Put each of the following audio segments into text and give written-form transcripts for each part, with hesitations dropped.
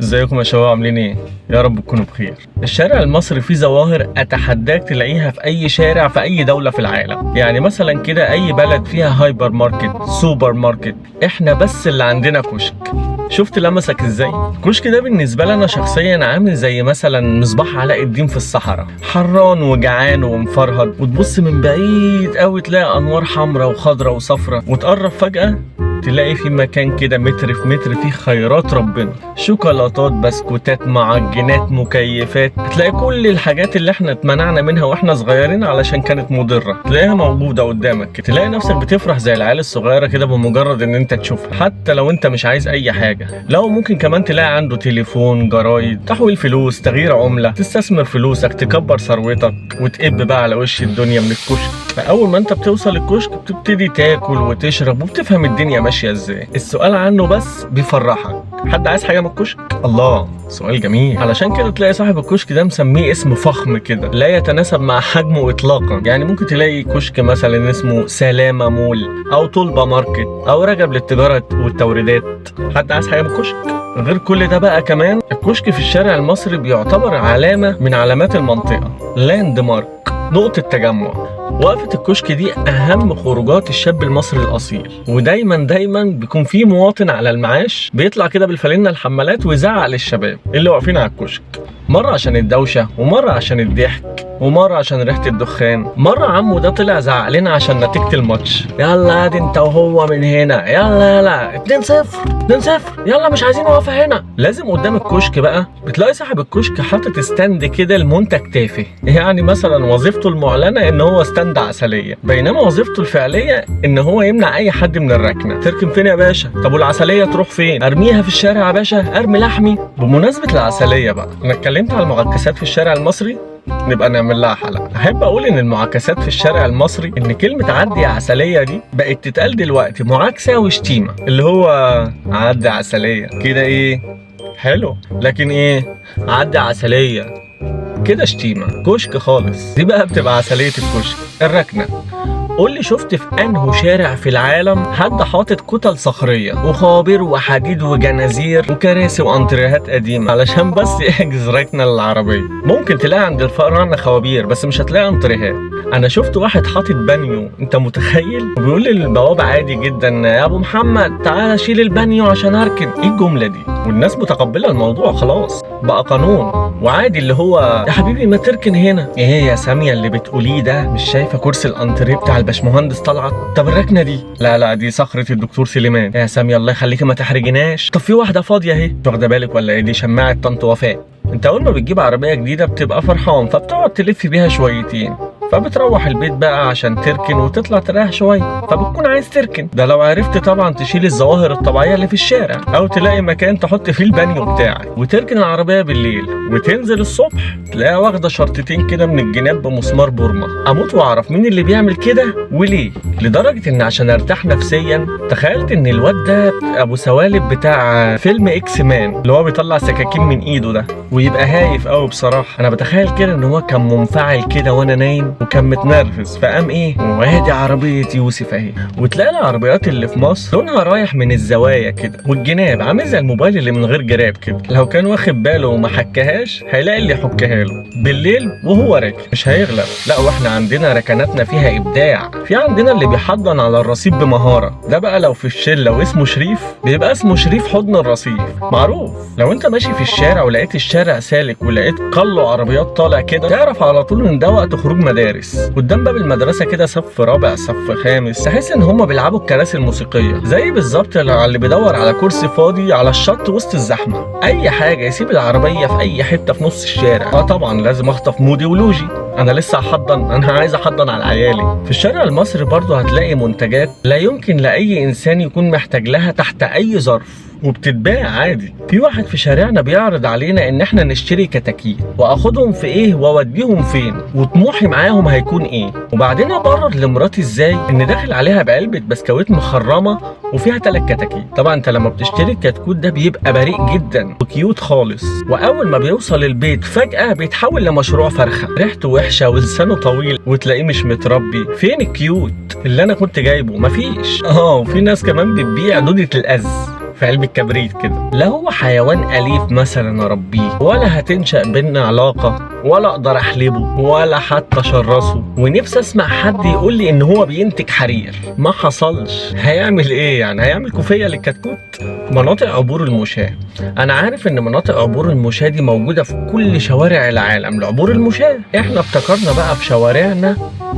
ازيكم يا شباب، عاملين ايه؟ يا رب تكونوا بخير. الشارع المصري فيه ظواهر اتحداك تلاقيها في اي شارع في اي دولة في العالم. يعني مثلا كده اي بلد فيها هايبر ماركت، سوبر ماركت، احنا بس اللي عندنا كشك. شفت لمسك ازاي؟ الكشك ده بالنسبة لنا شخصيا عامل زي مثلا مصباح علاء الدين في الصحراء، حران وجعان ومفرهد، وتبص من بعيد قوي تلاقي انوار حمراء وخضراء وصفراء، وتقرب فجأة تلاقي في مكان كده متر في متر فيه خيرات ربنا، شوكولاتات، بسكوتات، معجنات، مكيفات. هتلاقي كل الحاجات اللي احنا اتمنعنا منها واحنا صغيرين علشان كانت مضرة تلاقيها موجودة قدامك. تلاقي نفسك بتفرح زي العيال الصغيرة كده بمجرد ان انت تشوفها، حتى لو انت مش عايز اي حاجة. لو ممكن كمان تلاقي عنده تليفون، جرايد، تحويل فلوس، تغيير عملة، تستثمر فلوسك، تكبر ثروتك، وتقب بقى على وش الدنيا من الكشك. فاول ما انت بتوصل الكشك بتبتدي تاكل وتشرب وبتفهم الدنيا ماشية ازاي. السؤال عنه بس بيفرحك، حد عايز حاجة من الكشك؟ الله، سؤال جميل. علشان كده تلاقي صاحب الكشك ده مسميه اسم فخم كده لا يتناسب مع حجمه اطلاقا. يعني ممكن تلاقي كشك مثلا اسمه سلامه مول، او طلبه ماركت، او رجب للتجارة والتوريدات. حد عايز حاجة من الكشك؟ غير كل ده بقى كمان الكشك في الشارع المصري بيعتبر علامة من علامات المنطقه، landmark، نقطة تجمع. وقفة الكشك دي أهم خروجات الشاب المصري الأصيل، ودايما دايما بيكون في مواطن على المعاش بيطلع كده بالفالنة الحمالات ويزعق للشباب اللي واقفين على الكشك، مرة عشان الدوشة، ومرة عشان الضحك، ومرة عشان ريحة الدخان. مرة عمو ده طلع زعق لنا عشان نتيجة الماتش، يلا ادي انت وهو من هنا، يلا يلا 2-0 2-0، يلا مش عايزين وقفة هنا. لازم قدام الكشك بقى بتلاقي صاحب الكشك حاطط stand كده لمنتج تافه، يعني مثلا وظيفته المعلنة ان هو stand عسلية، بينما وظيفته الفعلية ان هو يمنع اي حد من الركنة. تركن فين يا باشا؟ طب والعسلية تروح فين؟ ارميها في الشارع يا باشا؟ ارمي لحمي؟ بمناسبة العسلية بقى، انا اتكلمت على المعاكسات في الشارع المصري، نبقى نعمل لها حلقة. احب اقول ان المعاكسات في الشارع المصري، ان كلمة عدي عسلية دي بقت تتقال دلوقتي معاكسة وشتيمه، اللي هو عدي عسلية كده ايه حلو، لكن ايه عدي عسلية كده شتيمه، كشك خالص. دي بقى بتبقى عسلية الكشك، الركنه. قول لي شفت في انه شارع في العالم حد حاطط كتل صخريه وخابر وحديد وجنازير وكراسي وانتريهات قديمة علشان بس يحجز ركنه للعربية؟ ممكن تلاقي عند الفراعنة خوابير بس مش هتلاقي انتريهات. انا شفت واحد حاطط بانيو، انت متخيل؟ وبيقول لي للبواب عادي جدا، يا ابو محمد تعالى شيل البانيو عشان اركن. ايه الجملة دي؟ والناس متقبله الموضوع، خلاص بقى قانون وعادي، اللي هو يا حبيبي ما تركن هنا. ايه يا سامية اللي بتقوليه ده؟ مش شايفه كرسي الانتريه بتاع الباشمهندس طلعت؟ طب الركنه دي؟ لا لا دي صخرة الدكتور سليمان. يا سامية الله يخليكي ما تحرجناش. طب في واحدة فاضية اهي، واخده بالك ولا ايه؟ دي شماعة طنط وفاء. انت اول ما بتجيب عربية جديدة بتبقى فرحان، فبتقعد تلف بيها شويتين، فبتروح البيت بقى عشان تركن وتطلع تريح شوية، فبتكون عايز تركن. ده لو عرفت طبعا تشيل الظواهر الطبيعية اللي في الشارع، او تلاقي مكان تحط فيه البانيو بتاعك، وتركن العربية بالليل وتنزل الصبح تلاقيها واخده شرطتين كده من الجناب بمسمار بورما. اموت واعرف مين اللي بيعمل كده وليه، لدرجة ان عشان ارتاح نفسيا تخيلت ان الواد ده ابو سوالب بتاع فيلم اكس مان اللي هو بيطلع سكاكين من ايده ده، ويبقى هايف قوي. بصراحة انا بتخيل كده ان هو كان منفعل كده وانا نايم وكان متنرفز، فقام ايه وادي عربية يوسف اهي. وتلاقي العربيات اللي في مصر لونها رايح من الزوايا كده والجناب عامل زي الموبايل اللي من غير جراب كده، لو كان واخد باله وما حكهاش هيلاقي اللي يحكها له بالليل وهو راكب، مش هيغلب. لا واحنا عندنا ركناتنا فيها ابداع، في عندنا اللي بيحضن على الرصيف بمهارة، ده بقى لو في الشلة واسمه شريف بيبقى اسمه شريف حضن الرصيف معروف. لو انت ماشي في الشارع ولقيت الشارع سالك ولقيت قلة عربيات طالع كده، تعرف على طول ان ده وقت خروج مدارس. قدام باب المدرسة كده صف رابع صف خامس، تحس ان هما بيلعبوا الكراسي الموسيقية، زي بالظبط اللي بيدور على كرسي فاضي على الشط وسط الزحمة، اي حاجة يسيب العربية في اي حتة في نص الشارع. اه طبعا لازم اخطف مودي ولوجي، انا لسه هحضن، انا عايز احضن على عيالي. في الشارع المصري برضو هتلاقي منتجات لا يمكن لاي انسان يكون محتاج لها تحت اي ظرف، وبتتباع عادي. في واحد في شارعنا بيعرض علينا ان احنا نشتري كتاكيت، واخدهم في ايه واوديهم فين، وطموحي معاهم هيكون ايه، وبعدين ابرر لمراتي ازاي ان داخل عليها بعلبة بسكويت مخرمة وفيها 3 كتاكيت. طبعا انت لما بتشتري الكتكوت ده بيبقى بريء جدا و cute خالص، واول ما بيوصل البيت فجأة بيتحول لمشروع فرخة، ريحته وحشة ولسانه طويل وتلاقيه مش متربي. فين ال cute اللي انا كنت جايبه؟ مفيش. وفي ناس كمان بتبيع دودة الأز. في علبة كبريت كده. لا هو حيوان أليف مثلا أربيه، ولا هتنشأ بينا علاقة، ولا أقدر أحلبه، ولا حتى أشرسه. ونفسي أسمع حد يقول لي إن هو بينتج حرير، ما حصلش. هيعمل إيه يعني؟ هيعمل كوفية للكتكوت؟ مناطق عبور المشاة، أنا عارف إن مناطق عبور المشاة دي موجودة في كل شوارع العالم لعبور المشاة. إحنا ابتكرنا بقى في شوارعنا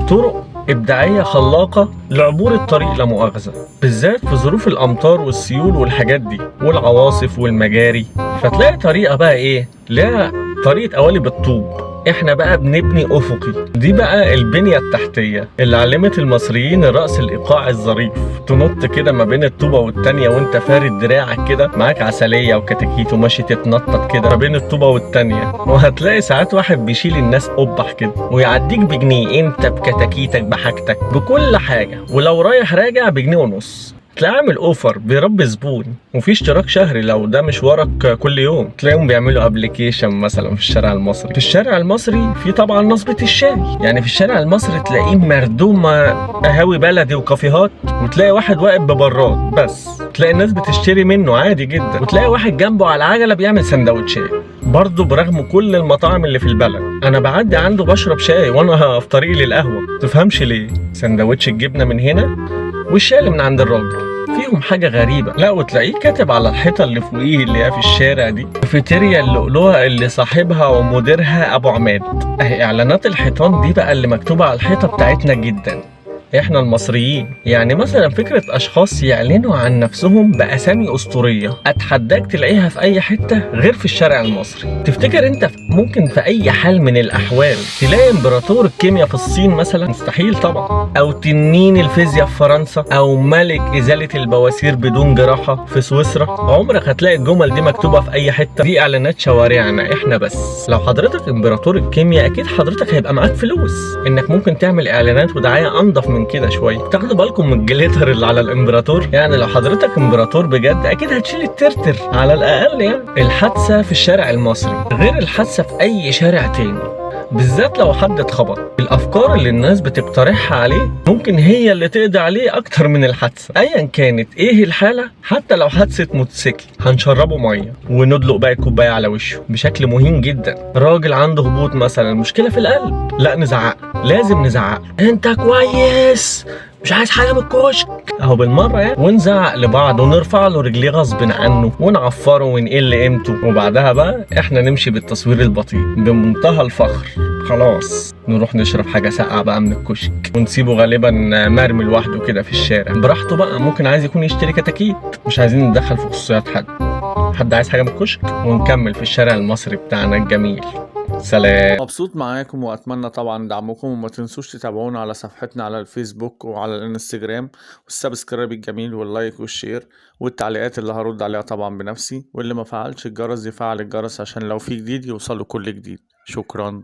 طرق إبداعية خلاقة لعبور الطريق لا مؤاخذة، بالذات في ظروف الأمطار والسيول والحاجات دي والعواصف والمجاري. فتلاقي طريقة بقى إيه؟ لا طريقة قوالب الطوب، احنا بقى بنبني افقي. دي بقى البنية التحتية اللي علمت المصريين الرقص الايقاعي الظريف. تنط كده ما بين الطوبة والتانية وانت فارد دراعك كده، معاك عسلية وكتاكيت وماشي تتنطط كده ما بين الطوبة والتانية. وهتلاقي ساعات واحد بيشيل الناس قبح كده ويعديك بجنيه، انت بكتاكيتك بحاجتك بكل حاجة، ولو رايح راجع بجنيه ونص. تلاقي عامل offer بيربي زبون، وفي اشتراك شهري لو ده مشوارك كل يوم. تلاقيهم بيعملوا application مثلا في الشارع المصري. في الشارع المصري في طبعا نصبة الشاي، يعني في الشارع المصري تلاقيه مردوم قهاوي بلدي وكافيهات، وتلاقي واحد واقف ببراد بس، تلاقي الناس بتشتري منه عادي جدا، وتلاقي واحد جنبه على العجلة بيعمل سندوتشات برضه. برغم كل المطاعم اللي في البلد، انا بعدي عنده بشرب شاي وانا في طريقي للقهوة، تفهمش ليه. سندوتش الجبنة من هنا والشاي اللي من عند الراجل فيهم حاجة غريبة. لا وتلاقيه كاتب على الحيطة اللي فوقيه اللي هي في الشارع دي، كافيتيريا اللؤلؤة اللي صاحبها ومديرها أبو عماد. اهي إعلانات الحيطان دي بقى اللي مكتوبة على الحيطة بتاعتنا جدا احنا المصريين. يعني مثلا فكرة اشخاص يعلنوا عن نفسهم باسامي اسطورية، اتحداك تلاقيها في اي حتة غير في الشارع المصري. تفتكر انت ممكن في اي حال من الاحوال تلاقي امبراطور الكيمياء في الصين مثلا؟ مستحيل طبعا. او تنين الفيزياء في فرنسا، او ملك ازالة البواسير بدون جراحة في سويسرا. عمرك هتلاقي الجمل دي مكتوبة في اي حتة. دي اعلانات شوارعنا احنا بس. لو حضرتك امبراطور الكيمياء اكيد حضرتك هيبقى معاك فلوس انك ممكن تعمل اعلانات ودعاية انضف من كده شوية. تاخدوا بالكم من ال glitter اللي على الامبراطور؟ يعني لو حضرتك امبراطور بجد اكيد هتشيل الترتر على الاقل. يعني الحادثة في الشارع المصري غير الحادثة في اي شارع تاني، بالذات لو حد اتخبط. الافكار اللي الناس بتقترحها عليه ممكن هي اللي تقضي عليه اكتر من الحادثة. ايا كانت ايه الحالة، حتى لو حادثه موتوسيكل هنشربه مية وندلق باقي الكوباية على وشه بشكل مهين جدا. راجل عنده هبوط مثلا، مشكلة في القلب، لا نزعق، لازم نزعق، انت كويس، مش عايز حاجة من الكشك اهو بالمرة يعني. ونزعق لبعض ونرفع له رجليه غصب عنه ونعفره ونقل قيمته، وبعدها بقى احنا نمشي بالتصوير البطيء بمنتهى الفخر. خلاص نروح نشرب حاجة ساقعه بقى من الكشك، ونسيبه غالبا مرمي لوحده كده في الشارع براحته بقى. ممكن عايز يكون يشتري كتاكيت، مش عايزين نتدخل في خصوصيات حد. حد عايز حاجة من الكشك؟ ونكمل في الشارع المصري بتاعنا الجميل. سلام. مبسوط معاكم واتمنى طبعا دعمكم، وما تنسوش تتابعونا على صفحتنا على الفيسبوك وعلى الانستجرام، وال subscribe الجميل وال like وال share والتعليقات اللي هرد عليها طبعا بنفسي، واللي ما فعلش الجرس يفعل الجرس عشان لو في جديد يوصله كل جديد. شكرا.